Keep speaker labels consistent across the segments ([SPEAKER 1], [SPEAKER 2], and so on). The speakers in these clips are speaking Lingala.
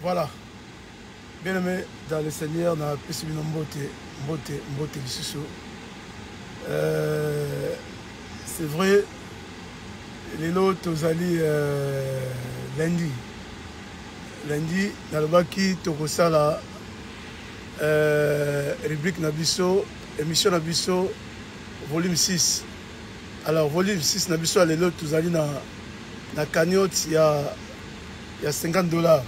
[SPEAKER 1] Voilà. Bien aimé dans le Seigneur, na pesi bino mbote, mbote, mbote lisusu. Euh, c'est vrai, lelo tozali euh, lundi. Lundi, nalobaki tokosala euh, rubrique na biso, émission na biso, volume 6. Alors, volume 6 na biso ya lelo tozali na, na cagnotte ya, ya 50 dollars.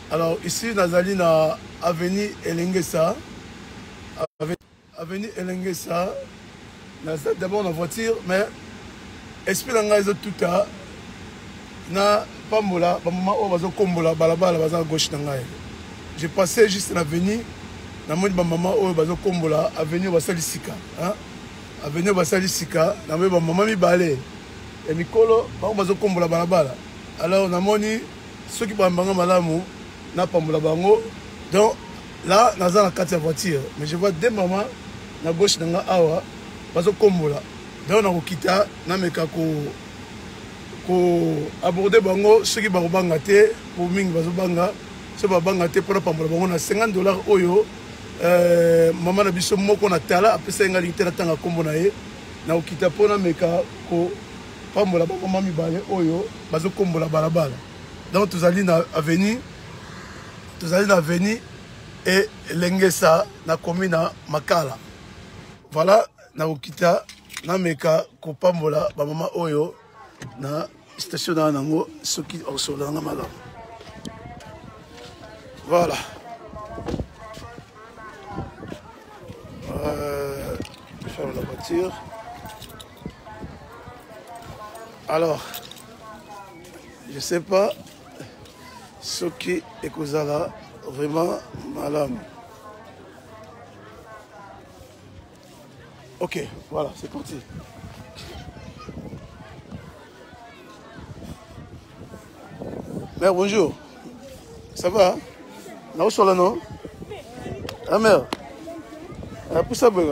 [SPEAKER 1] Alors, ici, nazali na avenue Elengesa. Avenue Elengesa. Naza d'abord na voiture, mais esprit na ngai ezotuta na pambola bamama oyo bazokombola balabala baza na gauche na ngai. Je passais juste na avenue, namoni bamama oyo bazokombola avenue basali sika. Hein? Avenue basali sika, namoni bamama mibale ya mikolo bango bazokombola balabala. Alors namoni soki bayamba nga malamu napambola bango. Donc là naza na kati ya voiture, mais je vois deux mamans na gauche na nga awa bazokombola. Donc nakokita nameka ko ko aborder bango soki bakobanga te, po mingi bazobanga, soki babanga te mpo napambola bango na 50 dollars oyo euh, mama na biso moko na tala apesaki nga lingi te natanga nkombo na ye. Nakokita mpo nameka ko pambola bamama mibale oyo bazokombola balabala. Donc tozali na avenue, tozali na avenue Elengesa na commune na Makala. Voilà, nakokita nameka kopambola bamama oyo na station na nango soki okosolola nga malamu. Voilà. Euh, faire la voiture. Alors, je sais pas soki ekozala vraiment malamu. Ok, voilà, c'est parti. Mère, bonjour. Ça va? Na osola non? Ah mère. Ah, poussa boy.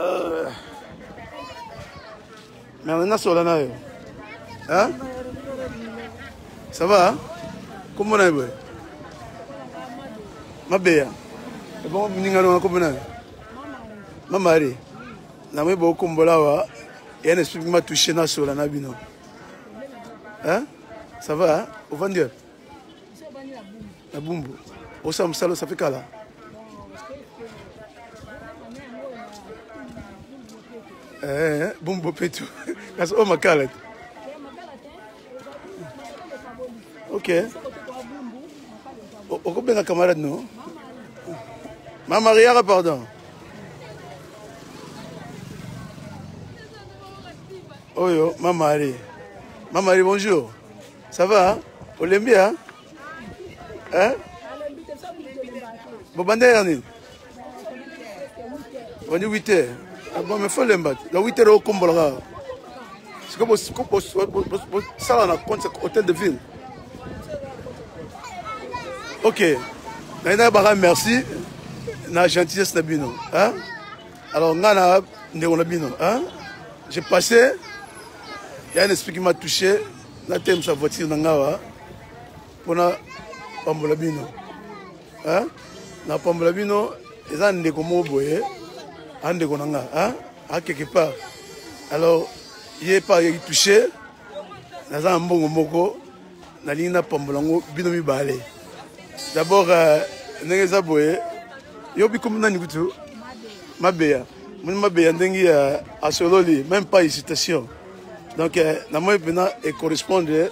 [SPEAKER 1] Euh... Mère, na sola na yo. Hein? Ça va? Hein? Comment na boy? Mabeya. Et bon, ninga no comment na? Mama Marie. Na moi bo kombola wa. Il y a un esprit qui m'a touché na sola na bino. Hein? Ça va? Hein? Ovandi? Na Bumbu. Osa mosala ça fait kala? Eh, Bumbu petu. Kasi o makala. Ok. Okobenga camarade no? Mama Maria, pardon. Oyo, Mama Marie. Mama Marie, bonjour. Ça va? Olembi, hein? Hein? Bobanda ya nini? Bandi 8 heures. Ah bon, mais faut lemba. La 8 heures okombola kaka. Sikoyo bosala na compte hôtel de ville. Ok. Naye nayebaka merci na gentillesse na bino. Hein? Alors nga na ndeko na bino, hein? J'ai passé, il y a un esprit qui m'a touché, na telemisa voiture na nga wa mpona pambola bino. Hein? Na pambola bino eza ndeko moko boye, a ndeko na nga, hein? A quelque part. Alors ye pa ayaki touché, naza na mbongo moko nalingi napambola yango bino mibale. D'abord euh, ndenge eza boye, yo bikomi nani kutu? Mabeya. Moni Mabeya ndenge ya asololi, même pas hésitation. Donc euh, namoni mpena ecorrespondre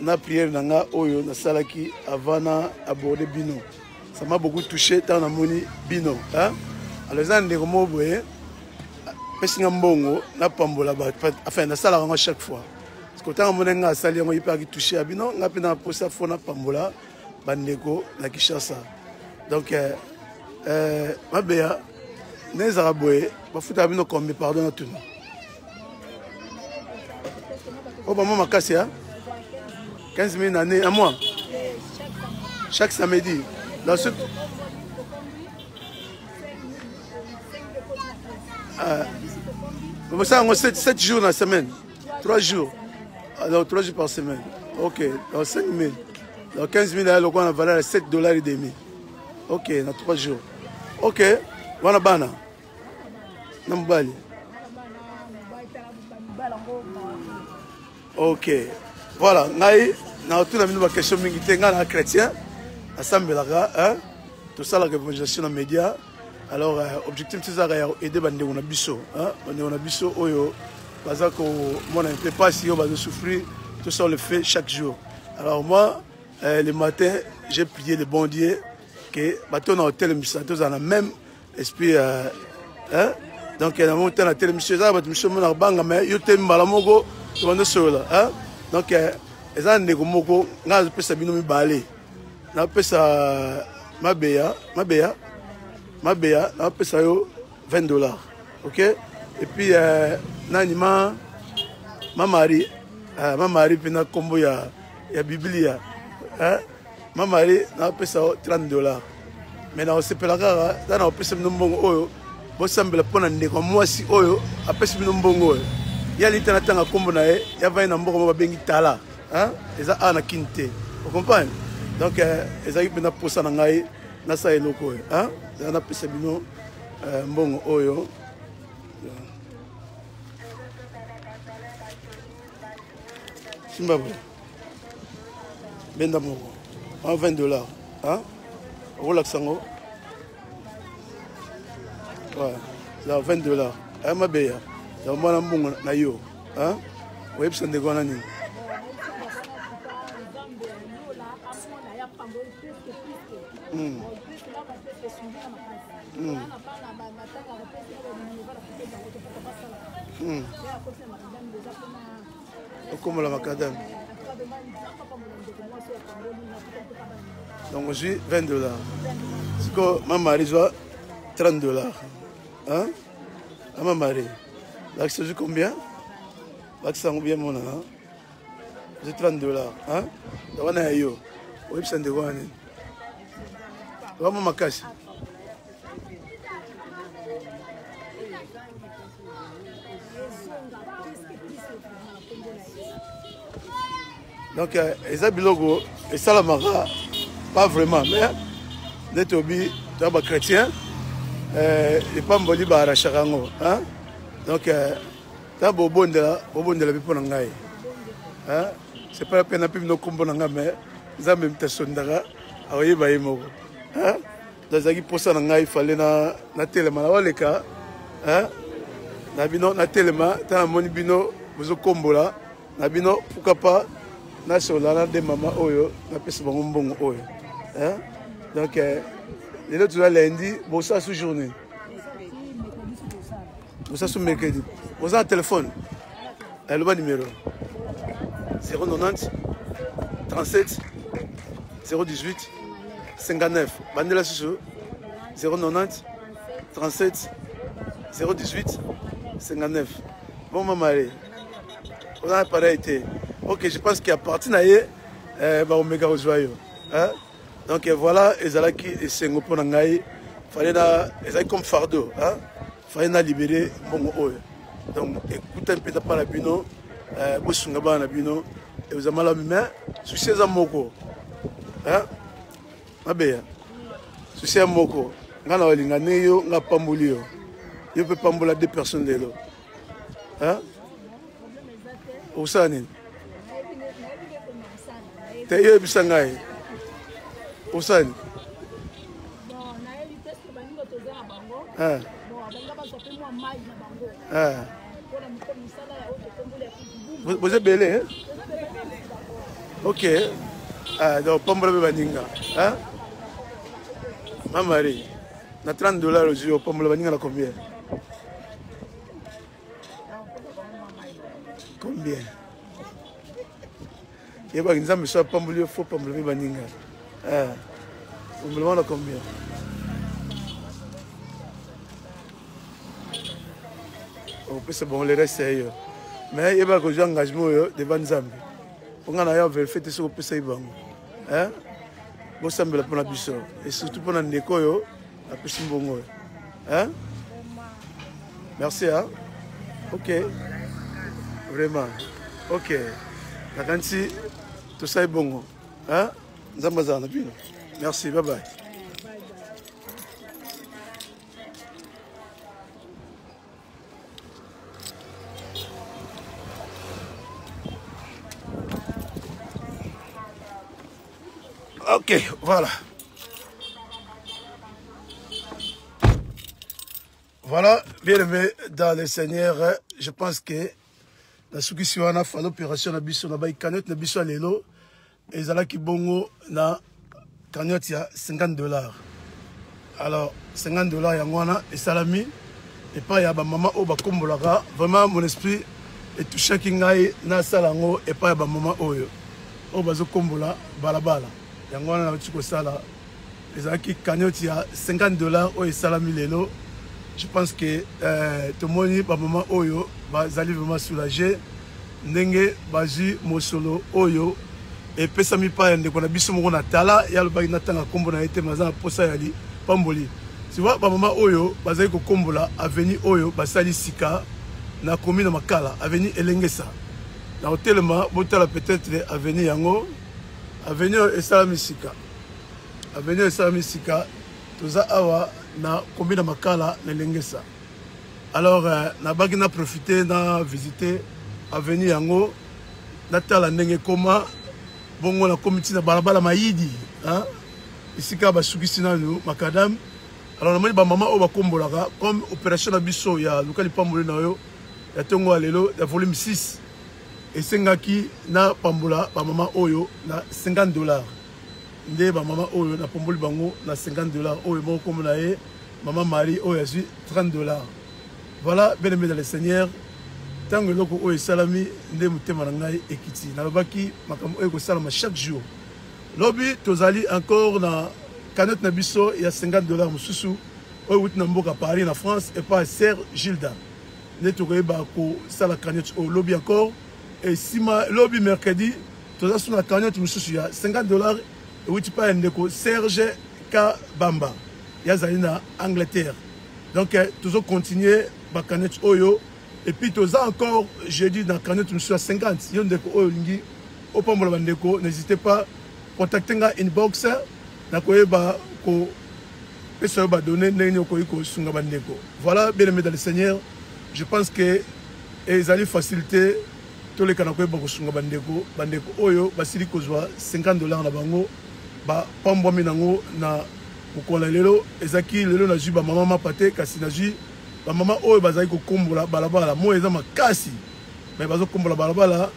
[SPEAKER 1] na prière na nga oyo nasalaki avant na aborder bino. Ça m'a beaucoup touché ntango namoni bino. Hein? Alors eza ndeko moko boye apesi nga mbongo napambola bato, enfin nasalaka yango chaque fois. Parce que ntango amoni nga asali yango ye mpe aki touché ya bino, nga mpe na posa fo napambola bandeko na Kinshasa. Donc euh, euh, Mabeya nde ezalaka boye, bafutaka bino combien? Pardon na tuna. Oh, maman makasi, hein? 15 000 année, un mois. Chaque samedi. Dans ce... Euh, ça, 7, 7 jours dans la semaine. 3 jours. Alors, 3 jours par semaine. Ok, donc 5 000. Donc 15 000 aya lokola na valeur ya 7 dollars et demi. Ok, na 3 jours. Ok, wana bana na mobali. Ok, voilà, ngai nakotuna bino baquestion mingi te, ngai na chrétien, nasambelaka, hein? Tosalaka évangélisation na média. Alors objectif tezalaka ya aider bandeko na biso, hein? Bandeko na biso oyo baza komona mpe mpasi, oyo bazosouffrir, tout ça on le fait chaque jour. Alors moi, le matin, j'ai prié le bon Dieu que bato na otelemisa tozala na même esprit, hein? Donc na moko te na telemisi, eza bato miso mona banga, mais yo te, mbala moko tobanda solola, hein? Donc eza ndeko moko, ngai azopesa bino mibale, napesa Mabeya, Mabeya, Mabeya, napesa yo 20 dollars, ok? Et puis nani, ma Marie, ma Marie mpe na nkombo ya Biblia, hein? Ma Marie, napesa yo 30 dollars. Mais nakosepela kaka ta na kopesa bino mbongo oyo, bosambela mpo na ndeko ya mwasi oyo apesi bino mbongo oyo. Ye ali te, natanga nkombo na ye, yavandi na mboka mo babengi Tala, hein? Eza awa na Kini te, ocomprendre? Donc ezalaki mpenza mposa na ngai nasala eloko oyo, hein? Eza napesa bino mbongo oyo. Simba boye, benda moko en 20 dollars, hein? Okolakisa yango, ouais, za 20 dollars aya. Mabeya, za mwana mbongo na yo, hein? Oyebisa ndeko wana nini? Okombola macadam. Donc ozwi 20 dollars. Sikoyo ma Marie, zwa 30 dollars, hein? Ama Marie, lakisa ozwi combien, lakisa yango bien monana. Ozwi 30 dollars, hein? Donc wana ya yo. Oyebisa ndeko wana nini? Wama makasi. Donc eza biloko esalamaka pas vraiment, mais nde tobi toya bachrétien, epamboli baarachaka yango. Donc ta bobondela, bobondela mpe mpo na ngai. C'est pas la peine ape bino nkombo na ngai, mais Nzambe moto asondaka, akoyeba ye moko. Nazalaki mposa na ngai, fale natelema na waleka na bino, natelema ta namoni bino bozokombola na bino, pourquoi pas nasola na de mama oyo, napesa bango mbongo oyo. Donc lelo toza lundi, bosala su journée, bosala su mercredi. Boza na telefone, eloba numéro. 090 37 018 59. Bandela susu: 090 37 018 59. Bon, mama ale oza na pareil te. Ok, je pense qu'à partir na ye bakomeka kozwa yo. Donc voilà, ezalaki esengo mpo na ngai, fallait na ezalaki comme fardeau, hein? Fallait na libérer mbongo oyo. Donc ekutani mpenza mpa na bino, bosunga bana na bino, eza malamu. Mais souci eza moko, Mabeya, souci ya moko, ngai na balinga ndenge yo nga pamboli yo, yo mpe pambola deux personnes lelo. Okosala nini te? Yo yebisa ngai, okosala nini?
[SPEAKER 2] Bon, nayebi presque baninga toza na bango. Bon, baninga bazwa mpe mwa mai na bango mpona mosala ya oyo tokomboli ya
[SPEAKER 1] kubu. Boza ebele? Ok. Ah, donc pambola mpe baninga. Ma Marie, na 30 dollars ozwi, opambola baninga na combien? Combien? Yebaki Nzambe so apamboli yo, fo pambola mpe baninga. Pambola wana combien? Okopesa bango le reste ya yo. Mais yebaka kozwa engagement oyo devant Nzambe, mpo ngai na yo verifie te soki opesaki bango. Bosambela mpona biso et surtout mpona ndeko oyo apesi mbongo oyo. Merci, hein? Ok, vraiment. Ok, nakanisi. Tosali bongo. Hein? Nzambe azala na bino. Merci, bye bye. Ok, voilà. Voilà, bien aimé dans le Seigneur, je pense que nasukisi wana fala opération na biso na bai cagnotte na biso ya lelo ezalaki bongo na cagnotte ya 50 $. Alors 50 $ yango wana esalami epai ya bamama oyo bakombolaka. Vraiment, mon esprit etouchaki ngai nasala yango epai ya bamama oyo bazokombola balabala. Yango wana nauti kosala, ezalaki cagnotte ya 50 $ oyo esalami lelo. Je pense que tomoni bamama oyo bazali vraiment soulagé ndenge bazwi mosolo oyo epesami pa ya ndeko na biso moko na tala. Ye alobaki natanga nkombo na ye te, maza na posa ya lipamboli. Tu vois, bamama oyo bazali kokombola avenue oyo basali sika na commune na Makala, avenue Elengesa. Na kotelema, botala peut-être avenue yango, avenue oyo esalami sika, avenue oyo esalami sika. Toza awa na commune na Makala, na Elengesa. Alors nabaki na profite na visite avenue yango, natala ndenge ekoma bongo. Nakomi ntina balabala Mayidi, esika basukisi nanu macadam. Alors namoni bamama oyo bakombolaka. Comme opération na biso ya Luka Lipamboli na yo ya ntongo ya lelo ya volume 6 esengaki na pambola bamama oyo na 50 $, nde bamama oyo napomboli bango na 50 $. Oyo moko kombo na ye mama Marie, oyo azwi 30 $. Voilà, bien aimé dans le Seigneur, ntango eloko oyo esalami nde motema na ngai ekiti. Nalobaki makambo oyo ekosalama chaque jour. Lobi tozali encore na cagnotte na biso ya 50 $ mosusu oyo euti na mboka Paris, na France, epai Sœur Gilda, nde tokoyeba kosala cagnotte oyo lobi encore. Esima lobi mercredi, toza so na cagnotte mosusu ya 50 $ euti pa ya ndeko Serge Kabamba, ye azali na Angleterre. Donc tozocontinue bacagnotte oyo. Et puis toza encore jeudi na cagnotte mosusu ya 50. Yo ndeko oyo olingi opambola bandeko, n'hésitez pas, contacte nga inbox, nakoyeba kopesa yo badonnées ndenge nini okoki kosunga bandeko. Voilà, bien aimé dans le Seigneur, je pense que ezali facilité toleka na koyeba kosunga bandeko. Bandeko oyo basili kozwa 50 $ na bango, bapambwami nango na mokolo ya lelo. Ezalaki lelo nazwi bamama mapa te, kasi nazwi bamama oyo bazali kokombola balabala. Moi eza makasi, me bazokombola balabala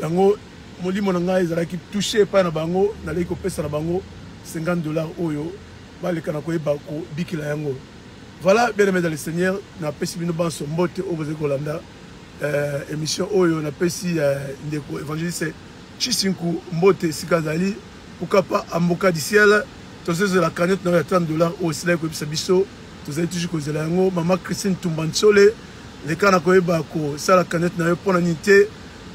[SPEAKER 1] yango. Molimo na ngai ezalaki touché epai na bango, naleki kopesa na bango 50 $ oyo baleka na koyeba kobikela yango. Voilà, bien aimé dans le Seigneur, napesi bino banso mbote oyo bozali kolanda émission oyo. Napesi ndeko évangéliste Chisinku mbote esika azali. Pourquoi pas Amboka du Ciel, tozozela cagnotte na yo ya 30 $ oyo esilaki koyebisa biso, tozali toujours kozela yango. Mama Christine Tumbansole, leka na koyeba kosala cagnotte na yo. Mpo na nini te?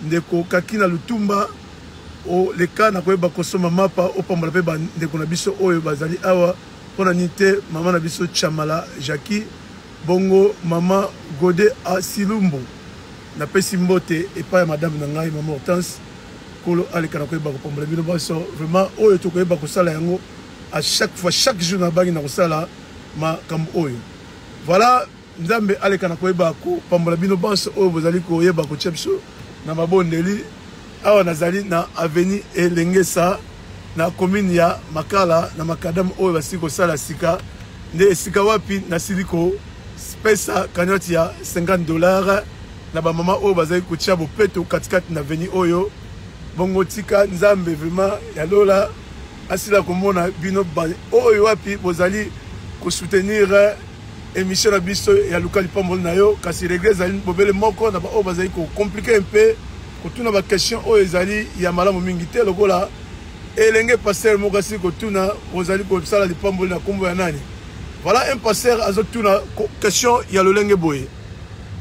[SPEAKER 1] Ndeko Kaki na Lutumba, oleka na koyeba kosomba mapa, opambola mpe bandeko na biso oyo bazali awa. Mpo na nini te? Mama na biso Chamala Jacki, bongo mama Gode Asilumbu, napesi mbote epai ya madame na ngai, mama Hortense. Kolo aleka na koyeba kopambola bino banso. Vraiment, oyo tokoyeba kosala yango à chaque fois, chaque jour nabangi na kosala makambo oyo. Voilà, Nzambe aleka na koyeba kopambola bino banso oyo bozali koyeba kotia biso na mabondeli. Awa nazali na avenue Elengesa, na commune ya Makala, na macadam oyo basili kosala sika, nde esika wapi nasili kopesa cagnotte ya 50 $ na bamama oyo bazali kotia bopeto katikati na avenue oyo. Bongo tika Nzambe vraiment ya lola asila komona bino oyo wapi bozali kosoutenir émission na biso ya Luka Lipamboli na yo. Kasi regret ezali bobele moko na baoyo bazali kocompliquer mpe kotuna baquestion oyo ezali ya malamu mingi te, lokola elenge pasteur moko asili kotuna: ozali kosala lipamboli na nkombo ya nani? Voilà, un pasteur azotuna question ya lolenge boye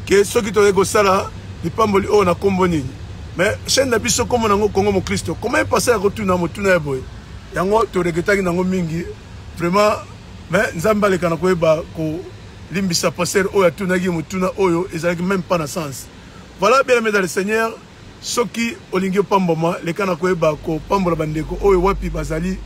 [SPEAKER 1] ke soki tozali kosala lipamboli oyo na nkombo nini? Mais chaîne na biso nkombo nango Kongo Mokristo. Comment un pasteur akotuna motuna ya boye? Yango toregretaki nango mingi vraiment. Mais Nzambe aleka na koyeba kolimbisa pasteur oyo atunaki motuna oyo ezalaki même pas na sens. Voilà, bien aimé dans le Seigneur. Soki olingi opambwama, leka na koyeba kopambola bandeko oyo wapi bazali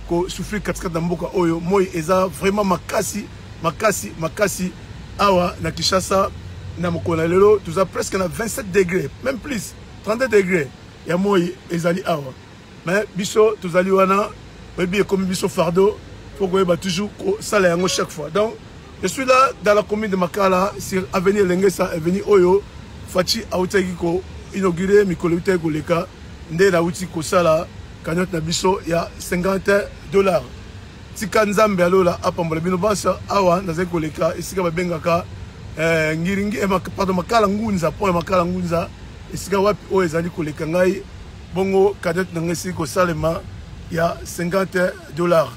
[SPEAKER 1] ko souffrir katikati na mboka oyo. Moi eza vraiment makasi makasi makasi awa na Kinshasa. Na mokolo na lelo toza presque na 27 degré, même plus, 32 degré ya moi ezali awa. Mais biso tozali wana, oyebi, ekomi biso fardeau, faut koyeba toujours kosala yango chaque fois. Donc je suis là dans la commune de Makala, sur avenue Elengesa, avenue oyo Fatshi autaki ko inaugurer mikolo eutaki koleka. Nde nauti kosala cagnotte na biso ya 50 $. Tika Nzambe alola apambola bino banso. Awa nazali koleka esika babengaka Ngiringi, pardon, Makala Ngunza, pont ya Makala Ngunza, esika wapi oyo ezali koleka ngai. Bongo cagnotte na ngai esili kosalema ya 50 $.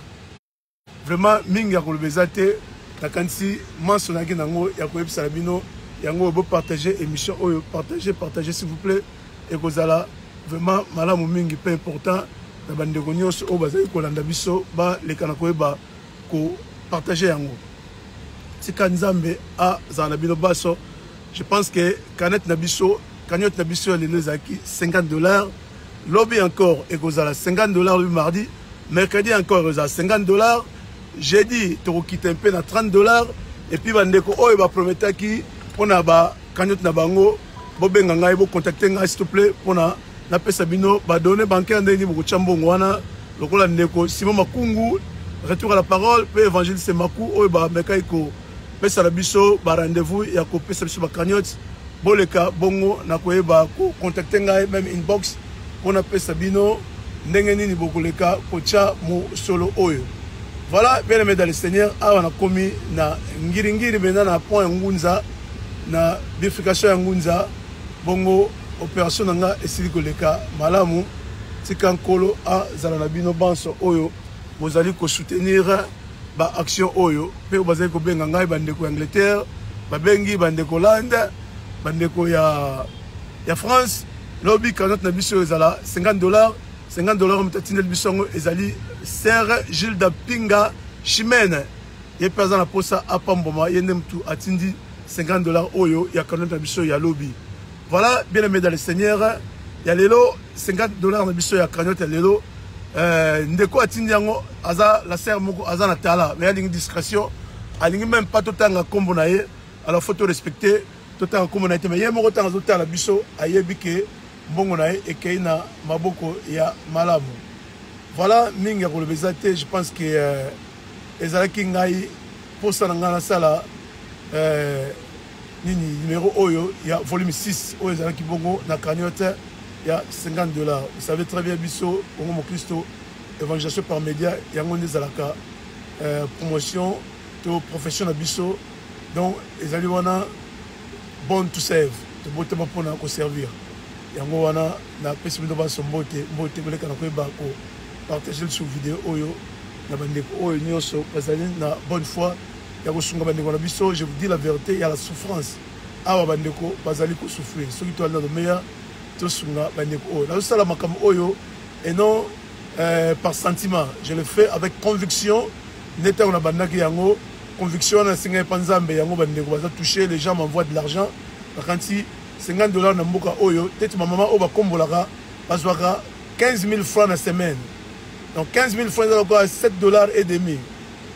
[SPEAKER 1] Vraiment, mingi ya koloba eza te. Nakanisi manso nayaki nango ya koyebisa na bino yango oyo. Bopartage émission oyo, partage, partage s'il vous plaît, ekozala vraiment malamu mingi mpe important na bandeko nyonso oyo bazali kolanda biso, baleka na koyeba kopartage yango. Tika Nzambe azala na bino baso. Je pense que cagnotte na biso, cagnotte na biso ya lelo ezalaki 50 $. Lobi encore ekozala 50 $, lobi mardi. Mercredi encore ekozala 50 $. Jeudi tokokita mpe na 30 $. Et puis bandeko oyo baprometaki mpona bacagnotte na bango, bobenga ngai, bocontacte ngai s'il te plaît, mpona napesa bino badonnées bancaires, ndenge nini bokotya mbongo wana, lokola ndeko Simon Makungu, Retour à la parole, mpe évangile Semaku oyo bamekaki kopesa na biso barendez-vous ya kopesa biso bacagnotte. Boleka bongo na koyeba kocontacte ngai, même inbox, mpo napesa bino ndenge nini bokoleka kotya mosolo oyo. Voilà, bien aimé dans le Seigneur, awa nakomi na Ngiringiri mpenza, na pont ya Ngunza, na bifurcation ya Ngunza. Bongo opération na nga esili koleka malamu. Tika Nkolo azala na bino banso oyo bozali kosoutenir baaction oyo mpe oyo bazali kobenga ngai. Bandeko ya Angleterre babengi, bandeko Hollande, bandeko ya France. Lobi cagnotte na biso ezala 50 $, 50 $. Moto atindeli biso yango ezali sœur Gilda Pinga Chimene. Ye mpe aza na posa apambwama, ye nde motu atindi 50 $ oyo ya cagnotte na biso ya lobi. Voilà, bien aimé dans le Seigneur, ya lelo 50 $ na biso ya cagnotte ya lelo, ndeko atindi yango aza la sœur moko aza na tala, mais alingi discrétion, alingi même pas totanga nkombo na ye. Alors faut to respecter, totanga nkombo na ye te. Mais ye moko, ntango azotala biso, ayebi ke mbongo na ye ekei na maboko ya malamu. Voilà, mingi ya koloba eza te. Je pense que ezalaki ngai mposa na ngai nasala nini, numéro oyo ya volume 6 oyo ezalaki bongo na cagnotte ya 50 $. Vous savez très bien, biso bongo mokristo, évangélisation par média, yango nde ezalaka promotion to profession na biso. Donc ezali wana born to serve, tobotama mpona koservir. Yango wana napesi bino banso mbote, mbote. Boleka na koyeba kopartage lisusu video oyo na bandeko oyo nyonso bazali na bonne foi ya kosunga bandeko na biso. Je vous dis la vérité, ya la souffrance awa, bandeko bazali kosouffrir. Soki toali na lomeya, tosunga bandeko oyo. Nazosala makambo oyo et non par sentiment, je le fais avec conviction. Nde ntango nabandaki yango, conviction wana nasengai epa Nzambe. Yango bandeko baza touché, les gens m'envoient de l'argent. Nakanisi 50 $ na mboka oyo, teti bamama oyo bakombolaka bazwaka 15 000 francs na semaine. Donc 15 000 francs eza lokola 7 dollars et demi.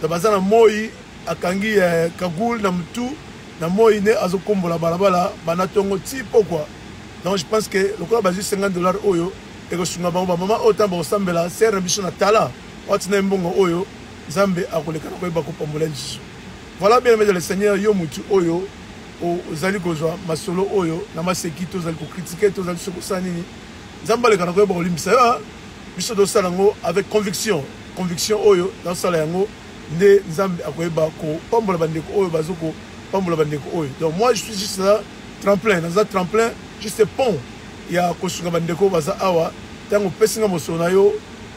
[SPEAKER 1] Donc baza na moi, akangi cagoule na mutu, na moi nde azokombola balabala banda ntongo ti pokwa. Donc je pense que lokola bazwi 50 $ oyo, ekosunga bango. Bamama oyo, ntango bakosambela, sœur na biso na tala watina ye mbongo oyo, Nzambe akoleka na koyeba kopambola lisusu. Voilà, bien aimé dans le Seigneur, yo mutu oyo ozali kozwa masolo oyo na maseki, to ozali kocritiquer, to ozali soki kosala nini, Nzambe aleka na koyeba kolimbisa yo. Biso tosala yango avec conviction. Conviction oyo nasala yango nde Nzambe akoyeba kopambola bandeko oyo bazo kopambola bandeko oyo. Donc moi, je suis juste là, tremplin, naza tremplin, juste pont ya kosunga bandeko oyo baza awa. Ntango opesi nga mosolo na yo,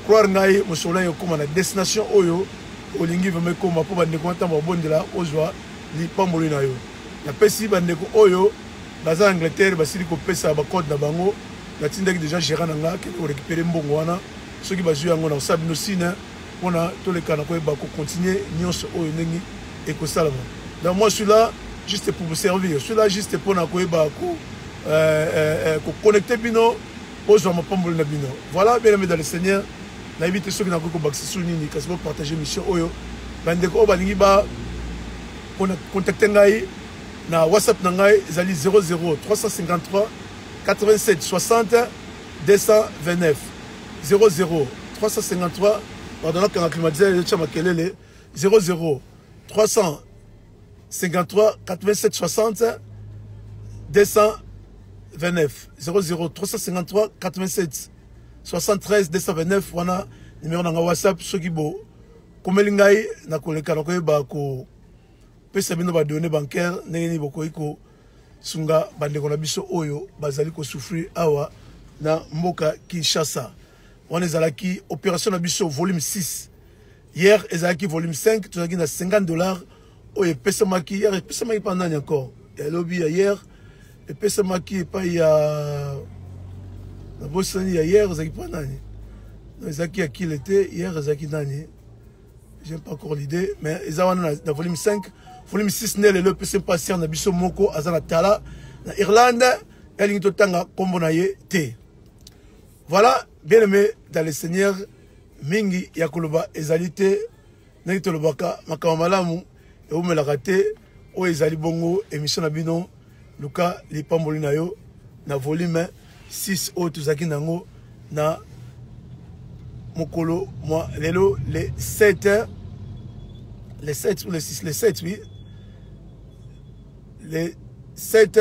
[SPEAKER 1] croire ngai, mosolo na yo ekóma na destination oyo olingi vraiment ekóma, mpo bandeko wana ntango babondela, ozwa lipamboli na yo. Napesi bandeko oyo baza na Angleterre, basili kopesa bacode na bango. Natindaki déjà gérant na nga kende korécupérer mbongo wana. Soki bazwi yango, na kosala bino signe mpona toleka na koyeba kocontinue nyonso oyo ndenge ekosalama. Donc moi, je suis là juste pour vous servir, je suis là juste mpona koyeba koconnecte bino. Bozwa mapamboli na bino. Voilà, bien aimé dans le Seigneur, nayebi te soki nakoki kobakisa su nini, kasi bopartage mission oyo. Bandeko oyo balingi ba contacte ngai na WhatsApp na ngai ezali 00 353 87 60 229 00 353, pardon, nakanga climatiseur ezotya makelele, 00 353 87 60 229 00 353 87 73 229. Wana numéro na nga WhatsApp. Soki bo komeli ngai, nakoleka, nakoyeba kopesa bino badonnées bancaire ndenge nini bokoki kosunga bandeko na biso oyo bazali kosouffrir awa na mboka Kinshasa. Wana ezalaki opération na biso volume 6. Hier ezalaki volume 5, tozalaki na 50 $ oyo epesamaki hier. Epesamaki mpa nani encore? Elobi ya hier epesamaki epai ya, nabosani, ya hier ezalaki mpa nani? Non, ezalaki ya kile te. Hier ezalaki nani? J'ai pas encore l'idée, mais eza wana na volume 5. Volume 6 nde lelo epesi mpa sœur na biso moko aza na tala na Irlande, elingi totanga nkombo na ye te. Voilà, bien aimé dans le Seigneur, mingi ya koloba ezali te. Ndenge tolobaka, makambo malamu ewumelaka te. Oyo ezali bongo émission na bino Luka lipamboli na yo na volume 6 oyo tozalaki nango na mokolo mwa lelo, le 7, le 7 ou le 6, le 7, oui, le 7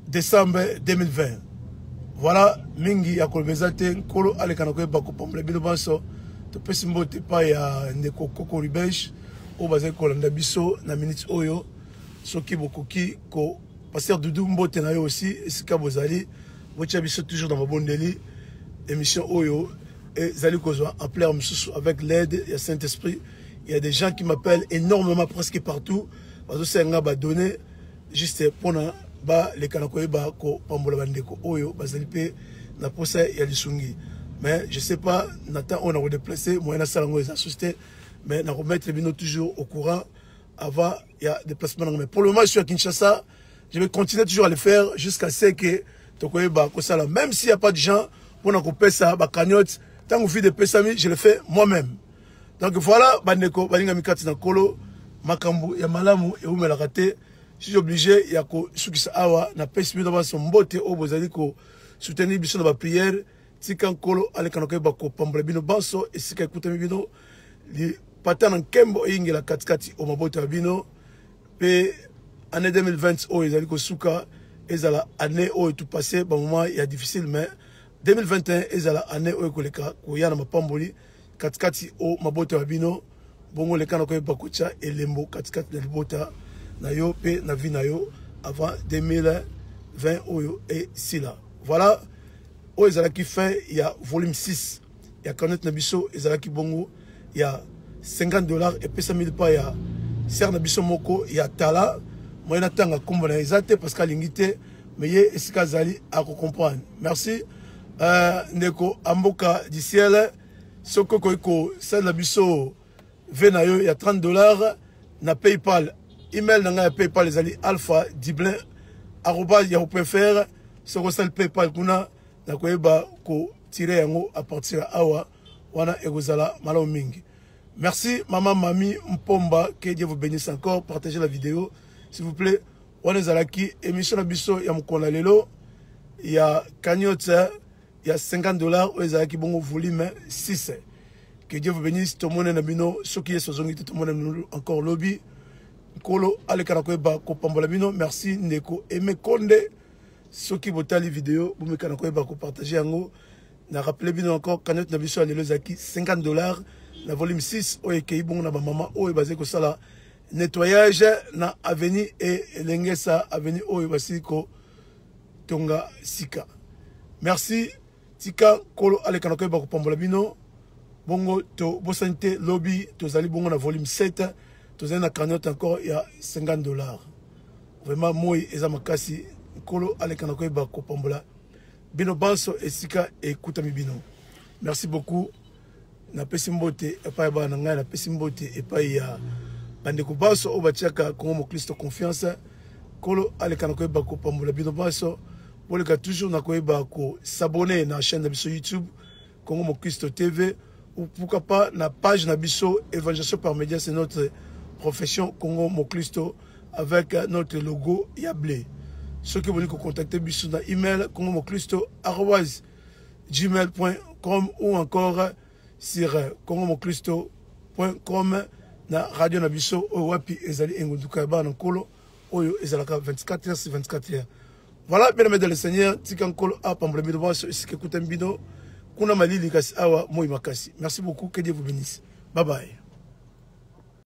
[SPEAKER 1] décembre 2020. Voilà, mingi ya koloba eza te. Nkolo aleka na koyeba kopambola bino banso. Topesi mbote epai ya ndeko Koko Rubege oyo bazali kolanda biso na minute oyo. Soki bokoki ko, pasteur Dudu, mbote na yo aussi esika bozali. Botia biso toujours na mabondeli. Émission oyo ezali kozwa ampleur mosusu avec l'aide ya Saint Esprit. Il y a des gens qui m'appellent énormément, presque partout bazosenga badonnées juste mpona baleka na koyeba kopambola bandeko oyo bazali mpe na posa ya lisungi. Mais je sais pas na temps oyo nakodéplace, moyen nasala yango eza susu te, mais nakomettre bino toujours au courant avant ya déplacement nango. Mais pour le moment, je suis à Kinshasa. Je vais continuer toujours à le faire jusqu'à ce que tokoyeba kosala, même s'il y a pas de gens mpona kopesa bacagnotte. Ntango vide epesami, je le fais moi-même. Donc voilà, bandeko balingami kati na Nkolo, makambo ya malamu ewumelaka te. Je suis obligé ya kosukisa awa. Napesi bino banso mbote oyo bozali kosoutenir biso na baprière. Tika Nkolo aleka na koyeba kopambola bino banso esika ekutami bino. Lipata na nkembo eyingela katikati o mabota ya bino. Mpe année 2020 oyo ezali kosuka ezala année oyo topasse bamoment ya difficile, mais 2021 ezala année oyo ekoleka koya na mapamboli katikati o mabota ya bino. Bongo leka na koyeba kotya elembo katikati na libota na yo mpe na vie na yo avant 2020 oyo esila. Voilà, oyo ezalaki fin ya volume 6 ya cagnotte na biso. Ezalaki bongo ya 50 $ epesami lipa ya sœur na biso moko ya tala. Moye natanga nkombo na ye eza te parce que alingi te, mais ye esika azali akocomprendre. Merci, ndeko Amboka du Ciel. Soki okoki kosalela biso vœu na yo ya 30 $ na PayPal, email na ngai ya PayPal ezali alpha dublin@yahoo.fr. Soki osali PayPal kuna, nakoyeba kotire yango à partir ya awa. Wana ekozala malamu mingi. Merci, mama Mami Mpomba, que Dieu vous bénisse encore. Partagez la vidéo, s'il vous plaît. Wana ezalaki émission na biso ya mokolo na lelo ya cagnotte ya 50 $ oyo ezalaki bongo volume 6. Que Dieu vous bénisse. Tomone na bino, soki Yesu azongi te, tomone na bino encore lobi. Nkolo aleka na koyeba kopambola bino. Merci, ndeko Aime Konde. Soki botali video, bomeka na koyeba kopartage yango. Na rappele bino encore, cagnotte na biso ya lelo ezalaki 50 $ na volume 6 oyo ekei bongo na bamama oyo bazali kosala nettoyage na avenue e Elengesa, avenue oyo basili kotonga sika. Merci. Tika Nkolo aleka na koyeba kopambola bino. Bongo tobosani te, lobi tozali bongo na volume 7, tozali na cagnotte encore ya 50 $. Vraiment, moi eza makasi. Nkolo aleka na koyeba kopambola bino banso esika ekutami bino. Merci beaucoup. Napesi mbote epai ya bana na ngai, napesi mbote epai ya bandeko banso oyo batiaka Kongo Moklisto confiance. Nkolo aleka na koyeba kopambola bino banso. Boleka toujours na koyeba ko s'abonner na chaîne na biso YouTube Congo Mokristo TV ou pourquoi pas na page na biso Évangélisation par média, c'est notre profession Congo Mokristo avec notre logo ya blé. Soki bolingi ko contacter biso na email congomokristo@gmail.com ou encore sur congomokristo.com na radio na biso oyo wapi ezali engunduka ya bana nkolo oyo ezalaka 24 heures sur 24 heures. Voilà, bien aimé dans le Seigneur, tika nkolo apambola bino banso esika ekutami bino kuna malili kasi awa moi makasi. Merci beaucoup, que Dieu vous bénisse. Bye bye.